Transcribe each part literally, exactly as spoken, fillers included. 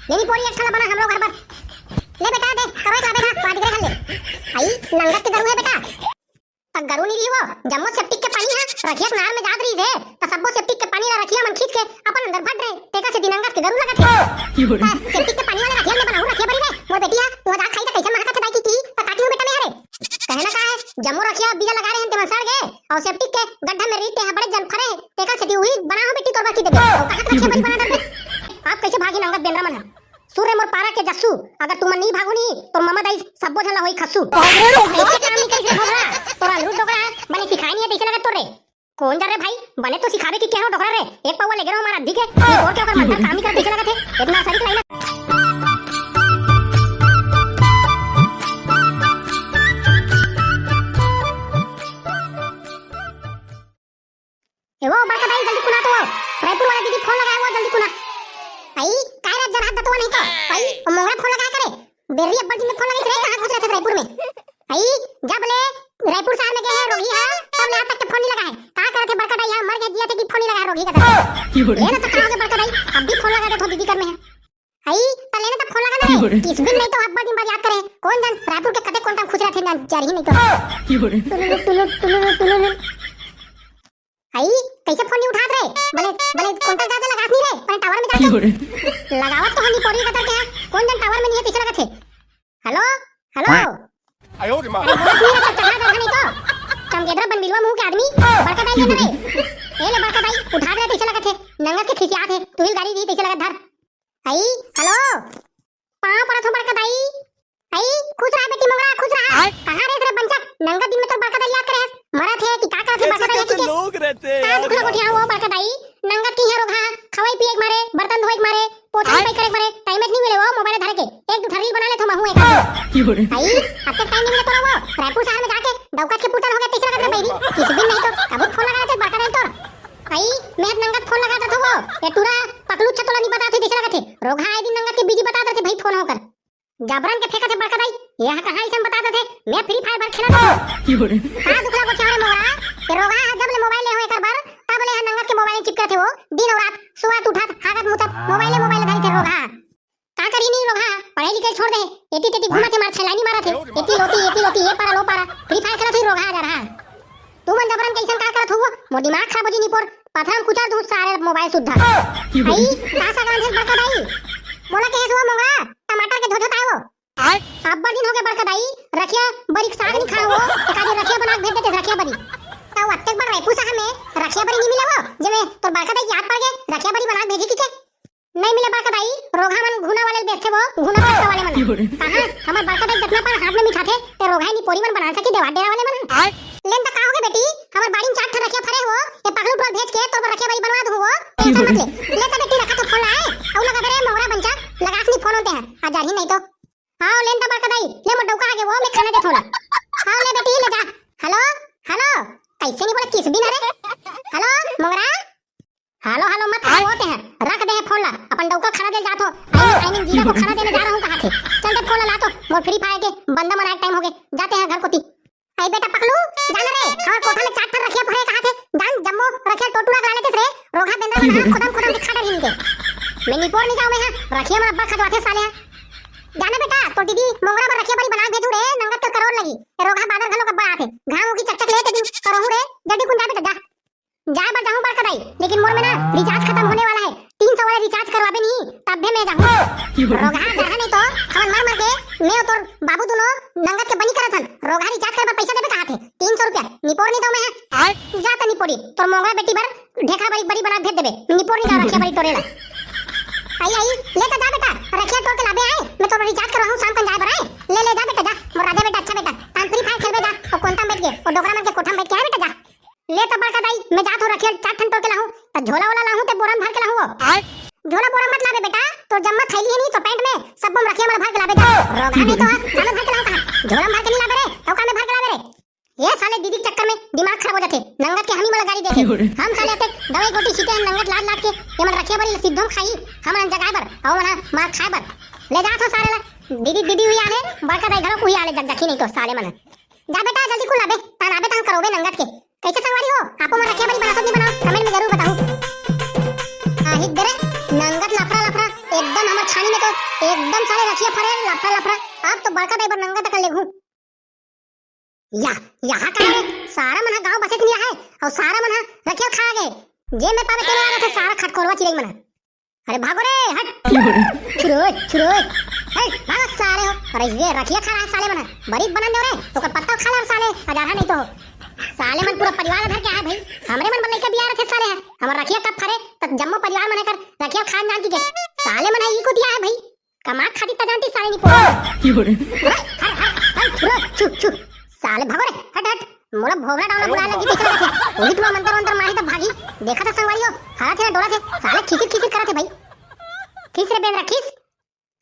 ले निपोरी, एक ठन ला बना हमरो घर बर। ले बेटा, दे, करो एक लाबे ना, वादी करे हल्ले। आई, नंगत के गरू हे बेटा। त गरू नी रही वो, जम्मो सेप्टिक के पानी हा रखिया के नार में जात रही हे, त सब्बो सेप्टिक के पानी ला रखिया मन खींच के अपन अंदर भर रहे, तेकर से दिनंगत के गरू लगत हे। त सेप्टिक के पानी वाले रखिया में बनाऊ रखिया बरी रे, मोर बेटी हा, तू जा खाई त कैसे महकत हे दाई की की, त काटी हूँ बेटा मैं हरे। कहना का है, जम्मो रखिया बीजा लगा रहे हैं, तेमन सड़ गए, और सेप्टिक के गड्ढा में रीत ते हैं, बड़े जन फरे हैं, तेकर से उही बना हो बेटी तोर बर की देबे, और कहाँ के रखिया बरी बना डरबे? आप कैसे भागी नंगत बेंदरा मन हा? सुर रे मोर पारा के जस्सू, अगर तुमन नहीं भागो नहीं, तोर ममा दाई सब्बो झन ला होई खस्सू। अरे रे। ऐसे काम नहीं करिस रे भोगला, तोर अनुरुद्ध डोकरा है, बने सिखाई नहीं है, तैसे लगत तोर रे। कौन जा रे भाई, बने तो सिखावे की केहो डोकरा रे, एक पौवा लेगे रहो हमारा अधिक है, ये तोर के ओकर मंतर काम नहीं करत, तैसे लगत है, इतना सरिक लाइन। ए वो बड़का दाई, जल्दी कुना तो वो। रायपुर वाला दीदी फोन लगाए वो, जल्दी कुना। आई, काय रे जरा दतवा नहीं तो। आई, वो मोंगरा फोन लगाए करे। बेर्री अब्बड़ दिन में फोन लगाइस रे, कहाँ घुस रहे थे रायपुर में? आई, जब ले रायपुर शहर में गए हैं रोगी हा, तब ले आज तक के फोन नहीं लगा है। का करत हे बड़का दाई, यहाँ मर गए जिया थे कि फोन नहीं लगा है रोगी का दतवा। ये ना तो का हो गया बड़का दाई, अब भी फोन लगा दे तो दीदी कर में है। आई, त लेने तो फोन लगा ना रे। किस दिन नहीं तो अब्बड़ दिन बाद याद करे। कौन जान रायपुर के कते कौन टाइम खुश रहे थे ना, जर ही नहीं तो। टुलुलु, टुलुलु, टुलुलु, टुलुलु। आई, कैसे फोन नहीं उठात रे? बने, बने कौन टाइम ज्यादा लगात नहीं रे, बने टावर में जाके। लगावत तो हनी पोरी कतर के, कौन जान टावर में नहीं है, कैसे लगत है? Hello, hello. अरे बोलत नहीं रे, चढ़ा दे नहीं तो। चमगेदरा बन बिलवा मुंह के आदमी, बड़का दाई लेना रे। ए ले बड़का दाई, उठा दे, कैसे लगत है? नंगत के खिसियात है, तू ही गाड़ी दी, कैसे लगत धर। आई, हेलो। पाँव परत हो बड़का दाई। आई, खुश रहा बेटी मोंगरा, खुश रहा। आय। कहाँ रे रे बंचक? नंगत दिन में तोर बड़का दाई याद करे हस। मरत हे कि का करत हे बड़का दाई? कैसे कैसे लोग रहते हैं यार। दुखला गोठिया हो बड़का दाई। नंगत के यहाँ रोगहा, खवाई पिए के मारे, बर्तन धोए के मारे, पोछा लिपाई करे के मारे, टाइम नहीं मिले वो मोबाइल धरे के। एक दू ठन रील बना ले तो महू एक। आई, अब तक टाइम नहीं मिले तो वो। रायपुर शहर में जाके डौकत के पुतल हो गए, तीसरा कदम बैरी। किस दिन नहीं तो कबूत फोन लगा रहे थे बड़का दाई तोर। आई, मैं नंगत फोन लगा देथो वो। ये टूरा पकलू छ तोला नहीं बता थे, तीसरा कथे। रोगहा आए दिन नंगत के बिजी बता देथे भाई फोन होकर। जबरन के फेंकत हे बड़का दाई, ये हा कहाँ अइसन बता देथे, मैं फ्री फायर बर खेलत हूँ। का दुखला गोठिया रे मोरा, ये रोगहा हा जब ले मोबाइल ले हो एकर बर, तब ले हा नंगत के मोबाइल में चिपकत हे वो, दिन और रात, सुवत उठत, हागत मुतत, मोबाइल ले मोबाइल धरी थे रोगहा। का करी नहीं रोगहा, पढ़ाई लिखाई छोड़ दे, एती तेती घूमत हे मार छलानी मारत हे, एती लोती, एती लोती, ये पारा लो पारा, फ्री फायर खेलत हुई रोगहा जा रहा। तू मन जबरन के अइसन का करत हुआ? मोर दिमाग खराब हो जी निपोर, पथरा में कुचल दूं सारे मोबाइल सुद्धा। आई, का सा गांधे बड़का दाई? मोला कहे सुआ मोंगरा, टमाटर के झोझो ताए वो। आय। अब्बड़ दिन हो गए बड़का दाई, रखिया बरी के साग नहीं खाए वो, एकादी रखिया बना के भेज देते रखिया बरी। ताऊ अत्ते बड़ रायपुर साहब में रखिया बरी नहीं मिला वो, जेमे तोर बड़का दाई की याद पड़ गए, रखिया बरी बना के भेजे की के? नहीं मिले बड़का दाई, रोगहा मन घुना वाले बेचथे वो, घुना चक्का वाले मन। कहाँ? हमर बड़का दाई जतना पान हाथ में मिठाथे, ते रोगहा निपोरी मन बना सकी देवा डेरा वाले मन। आय। लेन त का होगे बेटी, हमर बाड़ी में चार ठन रखिया फरे हो, ये पगलू टोल भेज के तोर बर रखिया बरी बनवा दूँ वो, टेंशन मत ले। ले त बेटी रखा तो फोन आए, अउ लगा दे रे मोहरा बंचा, लगास नहीं फोन होते हैं, आ जा ही नहीं तो। हाँ, लेन त बड़का दाई, ले मोर डौका आगे वो, मैं खाना दे थोड़ा। हाँ, ले बेटी, ले जा। हेलो, हेलो, कैसे नहीं बोले किस दिन अरे? हेलो, मोंगरा? हेलो हेलो मत करो, वो ते हैं, रख दे है फोन ला, अपन डौका खाना दे जात हो। आई आई जीजा को खाना देने जा रहा हूँ कहा थे। चल दे फोन ला, ला तो मोर फ्री फायर के बंदा मनाए टाइम हो गए, जाते हैं घर कोती। आई बेटा पकलू, जान रे, हमार कोठा में चार ठन रखिया फरे कहा थे, जान जम्मो रखिया टोटूरा ला लेते रे, रोगहा बेंदरा बना खोदम खोदम के खा डाली इनके। मैं निपोर नहीं जाऊँ मैं, हाँ रखिया मन अब्बड़ खजवाथे साले हैं। जाना बेटा, तो दीदी मोंगरा बर रखिया बरी बना भेजू रे, नंगत कर करोड़ लगी, ये रोगहा बादर घलो अब्बड़ आथे, घाम उगी चकचक ले ते दिन करहू रे, जल्दी कुन जा बेटा जा। जाए बर जाहूँ बड़का दाई, लेकिन मोर में ना रिचार्ज खत्म होने वाला है। तीन सौ वाला रिचार्ज करवाबे नहीं, तब भी मैं जाहूँ। रोगहा जाहा नहीं तो हमन मर मर के मैं और तोर बाबू दोनों नंगत के बनी करत हन। रोगहा रिचार्ज करे बर पैसा देबे कहा थे, तीन सौ रुपया निपोर नहीं दो मैं। आय। जा त निपोरी, तोर मोंगरा बेटी बर ढेखा बरी बरी बना भेज देबे, निपोर नहीं दो रखिया बरी टोरे ला। आई आई, ले त जा बेटा, रखिया टोर के लाबे आए, मैं तोर रिचार्ज करवाहूँ शाम कन जाए बर आए। ले ले जा बेटा जा, मोर राजा बेटा, अच्छा बेटा, तान फ्री फायर खेलबे जा, और कोंता में बैठ के, और डोकरा मन के कोठा में बैठ के आए बेटा जा। ले त बड़का दाई, मैं जात हूँ रखिया चार ठन टोर के लाहूँ, त झोला वोला लाहूँ ते बोरा में भर के लाहूँ वो। आय। झोला बोरा मत लाबे बेटा, तोर जम्मा थैली है नहीं तो पैंट में, सब में रखिया मन भर के लाबे जा। रोगहा नहीं तो हा, कामे भर के लाहूँ कहा, झोला में भर के नहीं लाबे रे, तो कामे भर के लाबे रे। ये साले दीदी के चक्कर में दिमाग खराब हो जाथे, नंगत के हमी मन ला गारी देथे। हम साले अतेक दवाई गोटी छीटे हैं नंगत लाद लाद के, ये मन रखिया बरी सिद्धों खाई, हम मन जगाए बर, अउ मन मार खाए बर। ले जात हो सारे ला, दीदी दीदी हुई आले, बड़का दाई घलो हुई आले, जग जखी नहीं तो साले मन। जा बेटा, जल्दी कुल आबे, तान आबे तान करोबे नंगत के। कैसे संगवारी हो? आपो मन रखिया बरी बनाथो कि बनाओ? कमेंट में जरूर बताओ। आही दे रे, नंगत लफड़ा लफड़ा, एकदम हमर छानी में तो एकदम साले रखिया फरे, लफड़ा लफड़ा। अब तो बड़का दाई बर नंगत अकन लेगहूं। या, यहाँ का रे? सारा मन ह गांव बसेच निया है, अउ सारा मन ह रखिया खा गे। जे में पावे तेने आ रहे थे सारा खटकोरवा चिरई मन ह। अरे भागो रे, हट। छुरो, छुरो। ए, भागो सारे हो। अरे ये रखिया खा रहा है साले मन ह। बरीक बनन दे रे, ओकर पत्ता खा ले साले, अजारा नहीं तो। साले मन पूरा परिवार धर के आए भाई। हमरे मन बर लइका बिया रखे साले ह। हमर रखिया कब फरे, त जम्मो परिवार मन एकर रखिया खान जान की के। साले मन ह ई को दिया है भाई। कमात खाती त जानती साले निपोर। हट, हट, हट, छुरो, छु, छु। साले भागो रे, हट, हट। मोला भोगला डावला बुलाए लगी, कैसे लगे? वही तुम्हारा मंत्र वंत्र मारी तब भागी। देखा था संगवारी हो, हरा थे ना डोला थे, साले खिसिर खिसिर करा थे भाई। खिस रे बेंदरा खिस,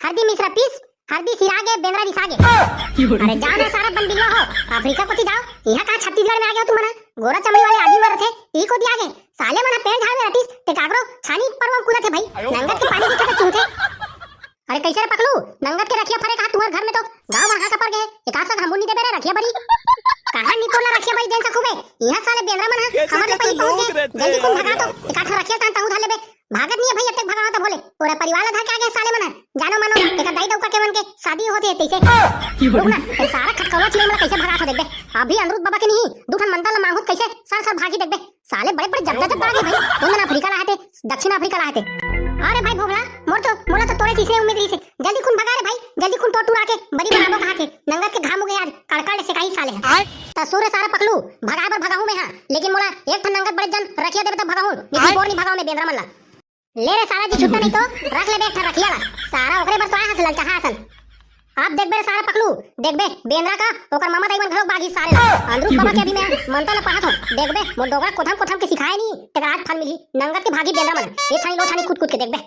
हरदी मिश्रा पीस, हरदी सिरा गे, बेंदरा रिसा गे। अरे जाओ ना सारा बन बिल्ला हो, अफ्रीका कोती जाओ, यहाँ कहाँ छत्तीसगढ़ में आ गए हो तुम मना? गोरा चमड़ी वाले आदमी मर थे, ई कोती आ गे। साले मना पेड़ झाड़ में रतीस, ते काकरो छानी परवा कूदा थे भाई, नंगत के पानी की खपत चूथे। अरे कैसे रे पकलू, नंगत के रखिया फरे कहा तुम्हारे घर में तो गांव बढ़ा का पड़ गए, एकाध सौ घामुन नहीं देबे रे रखिया बरी। कहां निपोरला रखिया बरी जैसा खूबे, यहाँ साले बेंदरा मन ह, हमारे पहले पहुंच गए, जल्दी कौन भगा तो, एकाध सौ रखिया तान तहु धर लेबे। भागत नहीं है भाई, अब तक भगावा तो बोले, पूरा परिवार ला धर के आ गए साले मन ह। जानो मानो, एक दाई दौका के मन के शादी होते है तैसे। रुक ना, ये सारा खटकौला चिड़ै मन ला कैसे भगात हो देखबे। अभी अनिरुद्ध बाबा के नहीं, दू ठन मंत्र ला मांगू कैसे सर सर भागी देखबे। साले बड़े बड़े जब जब भागे भाई, उन अफ्रीका ला हते, दक्षिण अफ्रीका ला हते। अरे भाई भोगला, मोर तो, मोला तो तोरे तीसरे उम्मीद रही से। जल्दी खून भगा रे भाई, जल्दी खून टोटू आके, बड़ी बनाबो कहा थे। नंगत के घाम हो गए आज, कड़कड़ से काई साले हैं। त सुर सारा पकलू, भगाए बर भगाहूं मैं हां, लेकिन मोला एक ठन नंगत बड़े जन रखिया देबे त भगाहूं, नहीं तो बोर नहीं भगाओ मैं बेंदरा मन ला। ले रे सारा जी छुट्टा नहीं तो, रख ले बे एक ठन रखिया ला। सारा ओकरे बर तो आए हस ललचाहा असन। अब देखबे रे सारा पकलू, देखबे बेंदरा का ओकर मामा दाई मन घलोक बागी सारे ला। अनिरुद्ध बाबा के अभी मैं मंत्र ला पढ़त हूं, देखबे मोर डोकरा कोथम कोथम के सिखाए नहीं, तेकर आज फल मिली। नंगत के भागी बेंदरा मन, ये छानी लो छानी कूद कूद के देखबे।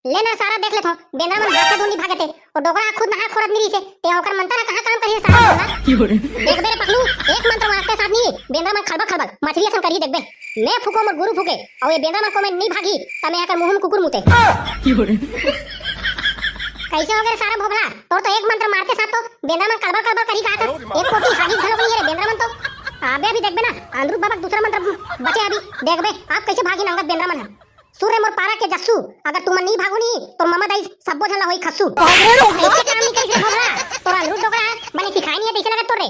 ले ना सारा देख लेथो, बेंदरा मन भागत दूर नहीं भागते, वो डोकरा खुद नहा खोरत नहीं रहिसे, ते ओकर मंत्र ह कहां काम करिए सारा बोला। देखबे रे पकलू, एक मंत्र मारते साथ नहीं, बेंदरा मन खलबल खलबल मछली असन करिए देखबे। मैं फूको मोर गुरु फूके, अउ ये बेंदरा मन को मैं नहीं भागी, त मैं एकर मुंह में कुकुर मुते। कैसे हो गए सारा भोगला? तोर तो एक मंत्र मारते साथ तो बेंदरा मन कलबल कलबल करी कहा था। एक कोटी हागी घलो नहीं है रे बेंदरा मन तो। अबे अभी देखबे ना, अनिरुद्ध बाबा के दूसरा मंत्र बचे अभी। देखबे, आप कैसे भागी नंगत बेंदरा मन ह। सुर रे मोर पारा के जस्सू, अगर तुमन नहीं भागो नहीं, तोर ममा दाई सब्बो झन ला होई खस्सू। ऐसे काम नहीं करिस रे भोगला, तोर अनिरुद्ध डोकरा ह, बने सिखाए नहीं है, तैसे लगत तोर रे।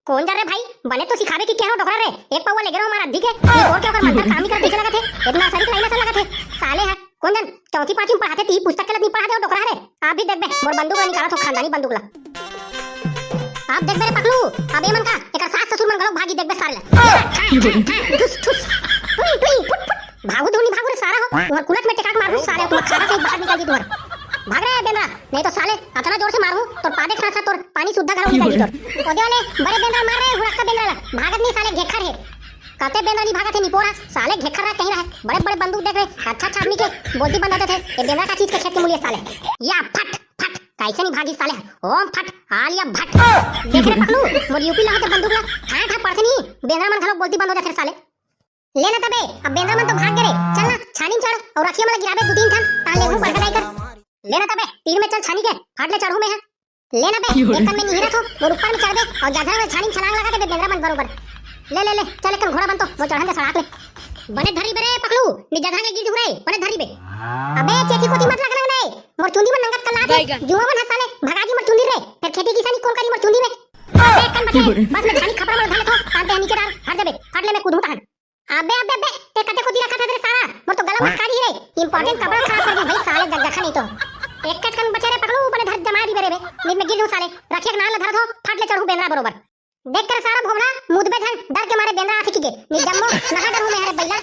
कौन जा रे भाई, बने तो सिखावे की क्या हो डोकरा रे, एक पौवा लेगे रहो हमारा अधिक है, ये बोल के ओकर मंत्र काम नहीं करत तैसे लगत है, इतना सरीक लाइन असन लगत है। साले ह, कौन जन चौथी पांचवी में पढ़ाते ती पुस्तक के लत नहीं पढ़ाते हो डोकरा रे। आप भी देखबे, मोर बंदूक ला निकालत हो, खानदानी बंदूक ला। आप देखबे रे पकलू, अब ए मन का, एकर सास ससुर मन घलोक भागी देखबे सारे ला। ठा, ठा, ठा, ठुस, ठुस, टुई, टुई, फुट, फुट। भागू दूनी भागू रे सारा हो, तुहर कुलट में टेकाक मारू सारे, तुहर खाना से बाहर निकल जी तुहर। भाग रे बेंदरा, नहीं तो साले अतना जोर से मारू, तोर पादे के साथ साथ तोर पानी सुद्धा घलो निकल जी तोर। ओदे वाले बड़े बेंदरा मार रे, हुड़क्का बेंदरा ला, भागत नहीं साले घेखर है। कते बेंदरा नहीं भागत है निपोरा, साले घेखर रहा कहीं रहा, बड़े बड़े बंदूक देख रे, अच्छा अच्छा आदमी के बोलती बंद होते थे, ये बेंदरा का चीज के खेत के मूलिए साले। या फट, फट, कैसे नहीं भागी साले, ओम फट, आलिया भट। देख रे पकलू, मोर यूपी ला होते बंदूक ला, ठां ठां पड़ते नहीं, बेंदरा मन घलो बोलती बंद हो जाते साले। ले ना तबे, अब बेंदरा मन तो भाग गे रे। चल ना, छानी में चढ़ अउ रखिया मन ला गिराबे दू तीन ठन, तान लेगहूं बड़का दाई कर। ले ना तबे, तीर में चल छानी के, फट ले चढ़हूं मैं हां। ले ना बे, एक कन में निहिरत हो, मोर ऊपर में चढ़बे अउ जाधर में छानी में छलांग लगा देबे बेंदरा मन बरोबर। ले, ले, ले, चल एक कन घोड़ा बन तो, मोर चढ़न दे सड़ाक ले। बने धरी बे रे पकलू, नी जाधर में गिर जहू रे, बने धरी बे। अबे चेची कोती मत लगना रे, मोर चुंदी में नंगत कल्ला दे, जुआ मन हंसा ले, भगा जी मोर चुंदी रे, फिर खेती किसानी कौन करी मोर चुंदी में? अबे एक कन बचे, बस मैं छानी खपरा में धर लेथो, तान ते नीचे डार, हट देबे, फट ले मैं कूदहूं तहन। अबे, अबे, अबे, ते कते कोती रखत हस रे सारा? मोर तो गला मचका दिही रे। इंपॉर्टेंट कपड़ा खराब कर दी भाई, साले जकजखा नहीं तो। एक कन बचे रे पकलू, बने धर जमा दिबे रे बे। नहीं मैं गिर जहूं साले। रखिया के नाम ला धरत हो, फट ले चढ़हूं बेंदरा बरोबर। देख कर सारा भोगला, मुदबे झन, डर के मारे बेंदरा आथे की गे। नहीं जम्मो, नहा डरहूं मैं रे बैला।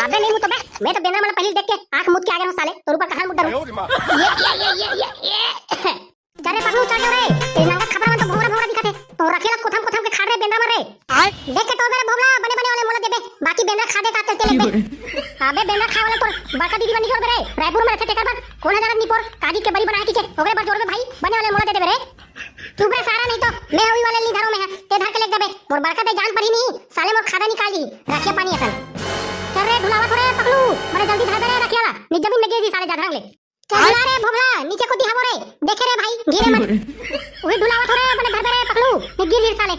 अबे नहीं मुद तो बे, मैं तो बेंदरा मन ला पहली देख के आंख मुद के आ गे हूं साले। तोर ऊपर कहां मुद डरहूं? ये, ये, ये, ये, ये, ये। चल रे पगलू, चल रे। तेरी नंगत खपरा मन तो भोंगरा भोंगरा दिखत हे। तो रखेला कोथम कोथम के खाड़ रे बेंदरा मन रे। आय। देख के तो मेरे भोगला बने बने वाले मोला देबे। बाकी बेंदरा खा दे का तेल तेल लेबे। अबे बेंदरा खाए वाला तोर बड़का दीदी बनी जोर रे। रायपुर में रखे तेकर बर। कौन हजार निपोर काजी के बरी बनाए किचे। ओकरे बर जोर में भाई बने वाले मोला दे देबे रे। चुप रे सारा, नहीं तो मैं हवी वाले नहीं धरो मैं। ते धर के ले देबे। मोर बड़का ते जान पड़ी नहीं। साले मोर खादा निकाल दी। रखिया पानी असन। चल रे ढुलावा थोड़े पगलू। बड़े जल्दी धर दे रे रखिया ला। निज जमीन में गिर दी साले जाधरंग ले। चल रे भोगला, नीचे कोती हवो रे, देखे रे भाई, गिरे मत। उही ढुलावत हो रे, बने धर दे रे पकलू, नहीं गिर गिर साले।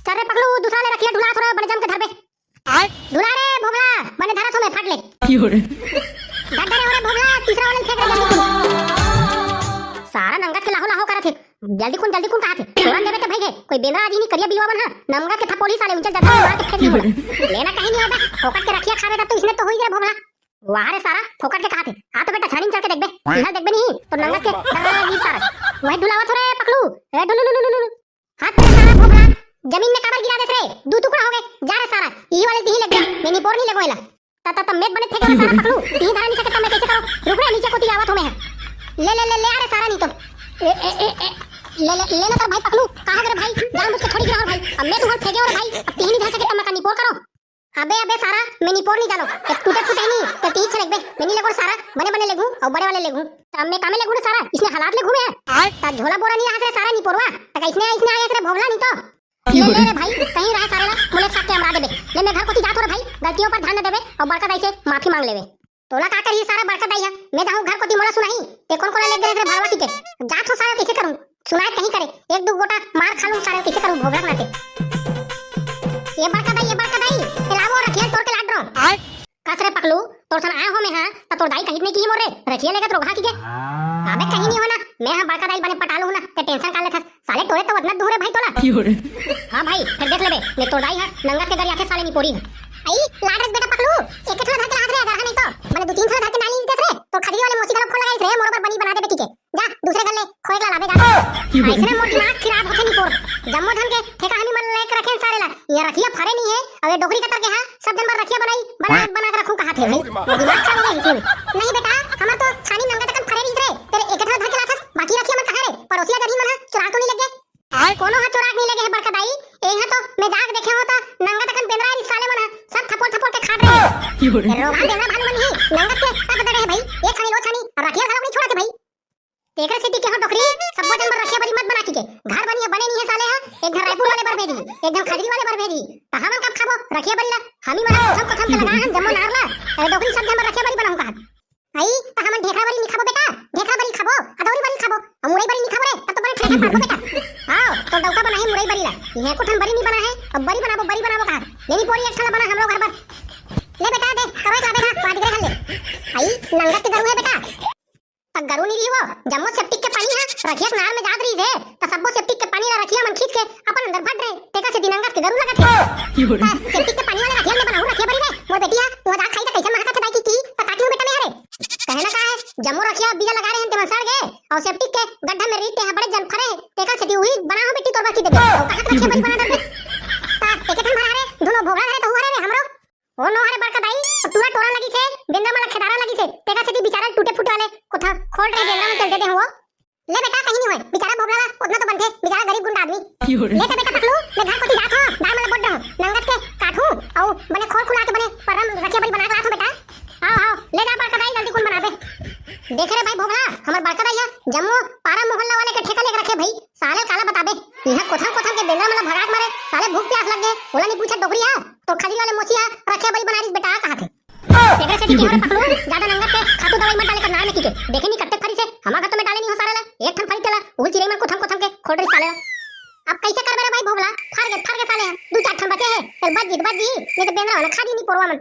चल रे पकलू, दूसरा ले रखिया ढुलावत हो रे, बने जम के धर बे। आय। ढुला रे भोगला, बने धरत हो मैं, फट ले। तीसरा वाले फेंक दे जल्दी कुन। सारा नंगत के लाहो लाहो करत हे। जल्दी कुन, जल्दी कुन कहाथे। तोरन देबे ते भई गे। कोई बेंदरा आदि नहीं, करिया बिलवा मन ह। नंगत के थपोली साले, उंचल जदा मार के फेंक दे। लेना कहीं नहीं होबे। फोकट के रखिया खाबे तब तो इसने तो होई रे भोभला। वाह रे सारा, फोकट के कहाथे। आ तो बेटा छानी में चढ़ के देखबे। इधर देखबे नहीं तो नंगत के। अरे ई सारा। वही ढुलावत हो रे पकलू। ए ढुलू लुलू लुलू। हाथ पे सारा भोभला। जमीन में काबर गिरा देस रे? दू टुकड़ा हो गए। जा रे सारा, ई वाले तिही लग गया। मैं निपोर नहीं लगो एला। ता ता ता मैं बने फेंके सारा पकलू। तिही धरा नहीं सके ता मैं कैसे करो? रुक रे, नीचे कोती आवत हो मैं। ले ले ले ले, अरे सारा नहीं तो। ए ए ए ए। ले ले ले ना तर भाई पकलू। कहाँ करे भाई? जानबूझ के थोड़ी गिरा हो भाई। अब मैं तुहर फेंके हो रे भाई। अब तिही नहीं धर सके ता मैं का निपोर करो। अबे अबे सारा, मैं निपोर नहीं जानो। एक टूटे फूटे नहीं, तो तीच लेगबे। मैं नहीं लेगो सारा, बने बने लेगू, और बड़े वाले लेगू। तब मैं कामे लेगू ना सारा, इसने हालात लेगू मैं। ता झोला बोरा नहीं रहा रे सारा निपोरवा। तक इसने इसने आया रे भोभला नहीं तो। ले ले रे भाई, कहीं रहा सारे ला, मुले साथ के हमरा देबे। ले मैं घर कोती जात हो रे भाई, गलतियों पर ध्यान न देबे और बड़का दाई से माफी मांग लेबे। तोला का करही सारा बड़का दाई ह? मैं जाहूं घर कोती मोला सुनाही। ते कोन कोला लेग रे भरवा टिके? जात हो सारा कैसे करूं? सुनाए कहीं करे। एक दू गोटा मार खा लूं सारे कैसे करूं भोभला नाते। ये बड़का दाई, ये बड़का दाई, ए लावो रखिया तोर के लाड रो। आय? कस रे पकलू, तोर सन आए हो मैं हां, त तोर दाई कहित नहीं की मोर रे, रखिया लेगा तो रोघा की के। अबे कहीं नहीं हो ना, मैं हां बड़का दाई बने पटा लूं ना, ते टेंशन का लेथस। साले टोरे तो वतना दूर है भाई तोला। क्यों रे? हां भाई, फिर देख लेबे, मैं तोर दाई हां, नंगत के गरियाथे साले निपोरी हां। आई, लाड रख बेटा पकलू, एक ठो धर के लात रे, अगर हां नहीं तो, बने दू तीन ठो धर के नाली देस रे, तो खजरी वाले मोसी गलो फोन लगाइस रे, मोर बर बनी बना देबे टिके। जा, दूसरे गल्ले खोएक ला लाबे जा। अइसने मोर दिमाग खराब होथे निपोर। जम्मो झन के ठेका हमी मन लेके रखेन सारे ला। ये रखिया फरे नहीं है, अब ये डोकरी कतर के हा, सब झन बर रखिया बनाई, बना, बना के रखूं कहाथे भाई। मोर दिमाग खराब हो गया इसमें। नहीं बेटा, हमर तो छानी नंगा तकन फरे रहिस रे। तेरे एक ठो धर के लाथस, बाकी रखिया मन कहां रे? पड़ोसिया जरही मन हा चुरा तो नहीं लगे? कोनो हा चुरा के नहीं लगे है बड़का दाई। ए हा तो मैं जाके देखे हो तो नंगा तकन बेंदरा रहिस साले मन हा, सब थपोल थपोल के खात रहे। क्यों रे? रोगहा बेंदरा भालू मन ही, नंगत के तक दे रहे भाई। ये छानी लो छानी, रखिया घलो नहीं छोड़ा थे भाई। तेकर सेती के हो डोकरी, सब्बो झन बर रखिया बरी मत बना के। घर बनी है, बने नहीं है साले हा। एक झन रायपुर वाले बर भेजी, एक झन खजरी वाले बर भेजी। त हमन कब खाबो रखिया बरी ला? हमी मन कोथम कोथम के लगा हन जम्मो नार ला। अरे डोकरी सब झन बर रखिया बरी बनाहूं कहा। आई, त हमन ढेखरा बरी नहीं खाबो बेटा, ढेखरा बरी खाबो, अदौरी बरी खाबो रे, अउ मुरई बरी नहीं खाबो रे, तब तो बने ठेका पारबो बेटा। आओ, तो डौका बनाही मुरई बरी ला। ये कुठन बरी नहीं बना है, अब बरी बनाबो, बरी बनाबो कहा। लेनी पोरी अच्छा ला बना हम लोग घर पर। ले बेटा दे, करो एक लाबे ना, पाँच ग्रे ले। आई, नंगत के गरू है बेटा। त गरू नहीं रही वो, जम्मो सेप्टिक के पानी हा रखिया के नार में जात रही है, त सब्बो सेप्टिक के पानी ला रखिया मन खींच के अपन अंदर भट रहे, तेकर से दिनंगत के गरू लगत है। त सेप्टिक के पानी वाले रखिया में बनाऊ रखिया बरी रे, मोर बेटी हा, तू जा खाई त कैसे महकत है दाई की, की, त काटी हूं बेटा मैं हरे। कहना का है, जम्मो रखिया बीजा लगा रहे हैं, तेमन सड़ गए, और सेप्टिक के गड्ढा में रीत के हा बड़े जन फरे हैं, तेकर से उही बना हो बेटी तोर बर की देबे, और कहाँ के रखिया बरी बना डर दे। त एके ठन भरा रे, दोनों भोगड़ा रे, तो हरे रे हमरो। ओ नो हरे बड़का दाई, टूरा टोरा लगी से, बेंदरा मला खेदारा लगी से, तेकर सेती बिचारा टूटे फूटे वाले कोठा खोल रहे बेंदरा में चल दे दे हो। ले बेटा, कहीं नहीं होय, बिचारा भोभला ला, उतना तो बनथे, बिचारा गरीब गुंडा आदमी। क्यों रे? ले तो बेटा पकलू, मैं घर कोती जात हो, दाल मला बोट दो, नंगत के काटू, अउ बने खोल खुला के बने परम रखिया बरी बना के लात हो बेटा। आओ, आओ, ले जा बड़का दाई, जल्दी कुन बनाबे। देखे रे भाई भोभला, हमर बड़का दाई हा, जम्मो पारा मोहल्ला वाले के ठेका लेके रखे भाई, साले काला बताबे, इहां कोथम कोथम के बेंदरा मला भगात मारे, साले भूख प्यास लग गए, ओला नहीं पूछे डोकरी हा, तो खजरी वाले मोसी हा, रखिया बरी बना रही बेटा, कहा थे। एकरे से ठीक है, पकलू, ज्यादा नंगत के खातू दवाई मत डाले कर नार में की के। देखे नहीं कत्ते फरी से, हमार घर तो मैं डाले नहीं हो सारे ला। एक ठन फरी तेला, उहू चिरई मन कोथम कोथम के खोल रही साले ला। अब कैसे करबे रे भाई भोभला? फर गे, फर गे साले हैं। दू चार ठन बचे हैं, चल बच जी, बच जी, नहीं तो बेंदरा वाला खा दी नहीं पोरवा मन।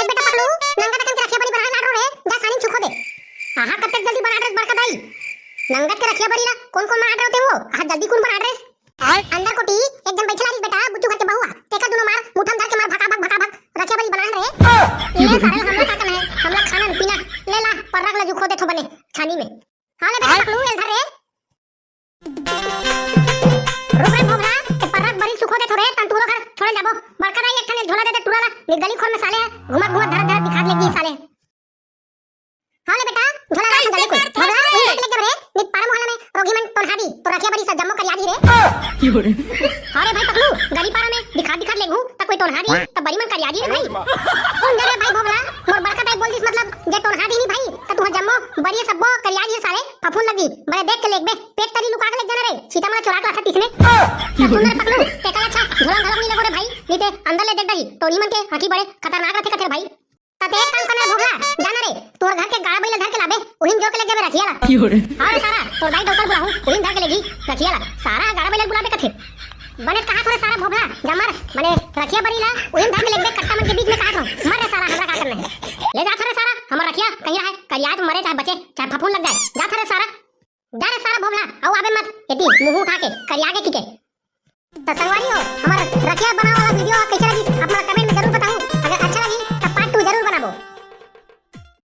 एक बेटा पकलू, नंगत कन के रखिया बरी बना लाड रो रे, जा सानी सुखो दे। आहा, कत्ते जल्दी बना ड्रेस बड़का दाई। नंगत के रखिया बरी ला, कौन कौन बना ड्रे होते हो? आहा, जल्दी कौन बना ड्रेस? अंदर कोती एक झन बइठे लागिस बेटा, बुच्चू घर के बहुआ। तेकर दुनो मार, मुठम धर के मार, भका भक, भका भक, रखिया बरी बनान रे। ये सारे ला हमला का करना है? हमला खाना न पीना। ले ला, पर्रा ला जुखो देथो बने, छानी में। हाँ ले बेटा, पकलू, एल धर रे। रुक रे भोभला, ते पर्रा बरी सुखो देथो रे, तन टूरा घर छोड़े जाबो। बड़का दाई एक ठन झोला दे दे टूरा ला, ये गली खोर में साले, घुमत घुमत धर धर दिखा लेगी साले। हाँ ले बेटा, झोला ला संभाले कुल। भगवान उही जाके लेके रे, नित पारा मोहल्ला में रोगी मन टोनहा दी, तो रखिया बरी सब जम्मो करिया दी रे। अरे भाई पकलू, गली पारा में दिखा दिखा लेगू, त कोई टोनहा दी, त बरी मन करिया दी रे भाई। सुन जा रे भाई भोभला, मोर बड़का दाई बोल दिस मतलब, जे टोनहा दी नहीं भाई, त तुहा जम्मो बरी सब्बो करिया दी साले, फफूंद लगी। बड़े देख के लेगबे, पेट तरी लुका के लेग जाना रे, छीता मला चोरा के लाथा तीसने। सुन रे पकलू, तेकर अच्छा, झोला घलक नहीं लेगो रे भाई, नहीं ते अंदर ले देख दही, टोनी मन के आँखी बड़े खतरनाक रथे कथे रे भाई। त ते एक काम करना भोभला, जाना रे, तोर घर के गाड़ा बइला धर के लाबे, उहिन जोर के ले जाबे रखिया ला। अरे सारा, तोर दाई डोकर बुलाहूं, उहिन धर के लेगी रखिया ला। सारा गाड़ा बइला बुलाबे कथे। बने कहा थोरे सारा भोभला, जा मर, बने रखिया बरी ला, उहिन धर के लेगबे कट्टा मन के बीच में कहा थो। मर रे सारा, हमरा का करना है? ले जा थोरे सारा, हमर रखिया क्या कहीं है, करिया तो मरे, चाहे बचे, चाहे फफूंद लग जाए। जा थारे सारा, जा रे सारा भोभला, अउ आबे मत एती मुंह उठा के, करिया के किके। त संगवारी हो, हमर रखिया बनावे वाला वीडियो कैसे